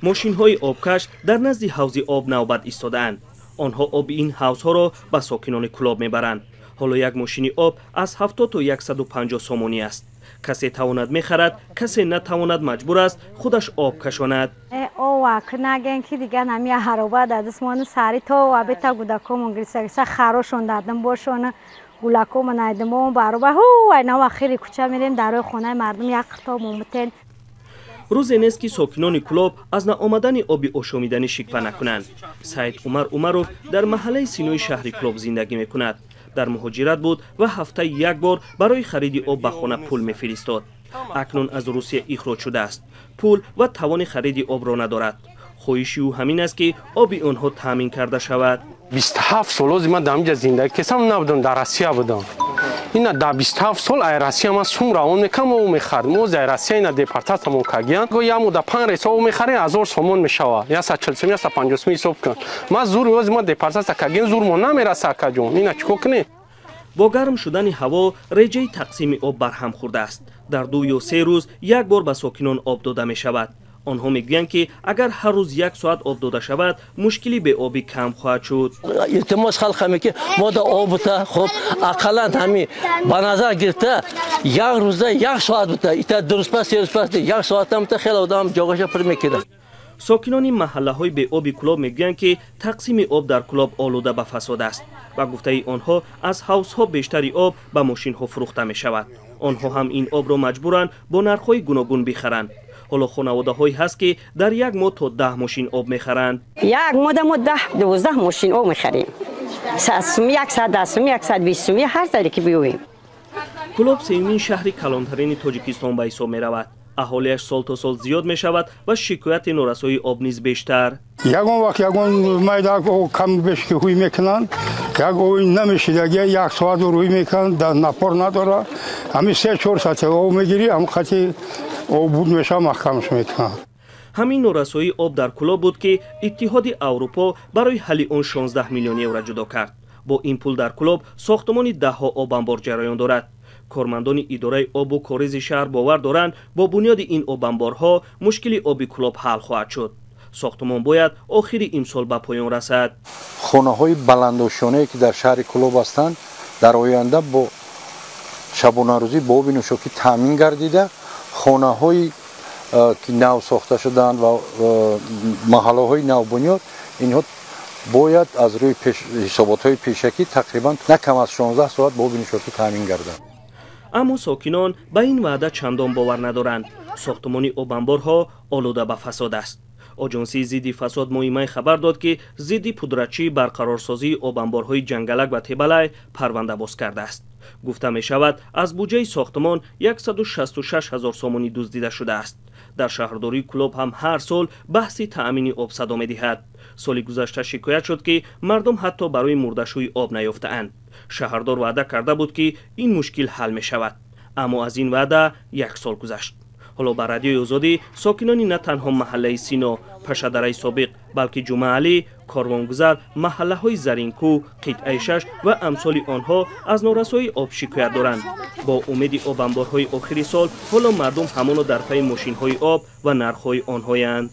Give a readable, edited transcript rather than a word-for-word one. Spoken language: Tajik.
Мошинҳои обкаш дар назди ҳавзи об навбат истодаанд. Онҳо оби ин ҳавзҳоро ба сокинони Кӯлоб мебаранд. Ҳоло як мошини об аз 70 то 150 сомонӣ аст. Касе тавонад мехарад, касе натавонад маҷбур аст худаш об кашонад. Наген ки дигар нами ҳароба дадисмону сари то абета гудакомон гирса харошон дадим бошона гулакомон айдимон бароба ҳу айнав ахири кӯча мерем дарои хонаи мардум як қито момутен. Рӯзе нест ки сокинони Кӯлоб аз наомадани оби ошомиданӣ шиква накунанд. Саид Умар Умаров дар маҳаллаи Синои шаҳри Кӯлоб зиндагӣ мекунад. Дар муҳоҷират буд ва ҳафтаи як бор барои хариди об ба хона пул мефиристод. Акнун аз Русия ихроҷ шудааст. Пул ва тавони хариди обро надорад. Хоҳиши ӯ ҳамин аст ки оби онҳо таъмин карда шавад. 27 сол ози ман дар инҷа зиндагӣ кесам набудам, дар Россия будам. Ина дар 27 сол ай Россия ман сум равон мекардам, об мехардам. Ози ай Россия ина депортатсиямон кардиян. Го як моҳ 5 рейс об мехарем, 1000 сомон мешавад. 140 сом, 150 сом ҳисоб кун. Ман зур ози ман депортатсия кардиян, зурмон намераса акаҷон. Ина чӣ кор кунем? Бо гарм шудани ҳаво реҷаи тақсими об барҳам хӯрдааст. Дар 2 ё 3 рӯз як бор ба сокинон об дода мешавад. Онҳо мегӯянд ки агар ҳар рӯз як соат об дода шавад, мушкили беобӣ кам хоҳад шуд. Илтимос халқ ҳаме ки мо да об бута, хуб ақаллан ҳами ба назар гирифта як рӯза як соат бута, ита 2 рӯз пас, 3 рӯз пас як соатам бута, хеле одам ҷогаша пур мекунад. Сокинони маҳаллаҳои беоби Кӯлоб мегӯянд ки тақсими об дар Кӯлоб олуда ба фасод аст. Ба гуфтаи онҳо аз ҳавзҳо бештари об ба мошинҳо фурӯхта мешавад. Онҳо ҳам ин обро маҷбуранд бо нархҳои гуногун бихаранд. Ҳоло хонаводаҳое ҳаст ки дар як моҳ то 10 мошин об мехаранд. Як моҳ мо 10-12 мошин об мехарем. 100 сум, 110 сум, 120 сум, ҳар таре ки биёем. Кӯлоб сеюмин шаҳри калонтарини Тоҷикистон ба ҳисоб меравад. Аҳолиаш сол то сол зиёд мешавад ва шикояти норасоии об низ бештар. Ягон вақт ягон майда кам беш ки ҳуй мекунанд, як ой намешидаги як соат рӯй мекунанд, дар напор надора. Ҳамин 3-4 соат об мегирӣ, ҳам қати об буд мешава, маҳкамш мекунанд. Ҳамин норасоии об дар Кӯлоб буд ки Иттиҳоди Аврупо барои ҳалли он 16 миллион евро ҷудо кард. Бо ин пул дар Кӯлоб сохтмони даҳҳо обанбор ҷараён дорад. Кормандони идораи обу коризи шаҳр бовар доранд, бо бунёди ин обанборҳо мушкили оби Кӯлоб ҳал хоҳад шуд. Сохтмон бояд охири имсол ба поён расад. Хонаҳои баландошёнае ки дар шаҳри Кӯлоб ҳастанд, дар оянда бо шабонарӯзӣ бо оби нӯшокӣ таъмин гардида, хонаҳое ки нав сохта шудаанд ва маҳаллаҳои навбунёд, инҳо бояд аз рӯи ҳисоботҳои пешакӣ тақрибан на кам аз 16 соат бо оби нӯшокӣ таъмин гарданд. Аммо сокинон ба ин ваъда чандон бовар надоранд. Сохтмони обанборҳо олуда ба фасод аст. Оҷонсии зидди фасод моҳи май хабар дод ки зидди пудратчии барқарорсозии обанборҳои Ҷангалак ва Тебалай парванда боз кардааст. Гуфта мешавад аз буҷаи сохтмон 166 ҳазор сомонӣ дуздида шудааст. Дар шаҳрдории Кӯлоб ҳам ҳар сол баҳси таъмини об садо медиҳад. Соли гузашта шикоят шуд ки мардум ҳатто барои мурдашӯи об наёфтаанд. Шаҳрдор ваъда карда буд ки ин мушкил ҳал мешавад. Аммо аз ин ваъда як сол гузашт. Ҳоло ба Радиои Озодӣ сокинони на танҳо маҳаллаи Сино, Пашадараи собиқ, балки Ҷумъаалӣ, Корвонгузар, маҳаллаҳои Заринкӯ, Қитъаи 6 ва амсоли онҳо аз норасоии об шикоят доранд. Бо умеди обанборҳои охири сол ҳоло мардум ҳамоно дар пайи мошинҳои об ва нархҳои онҳоянд.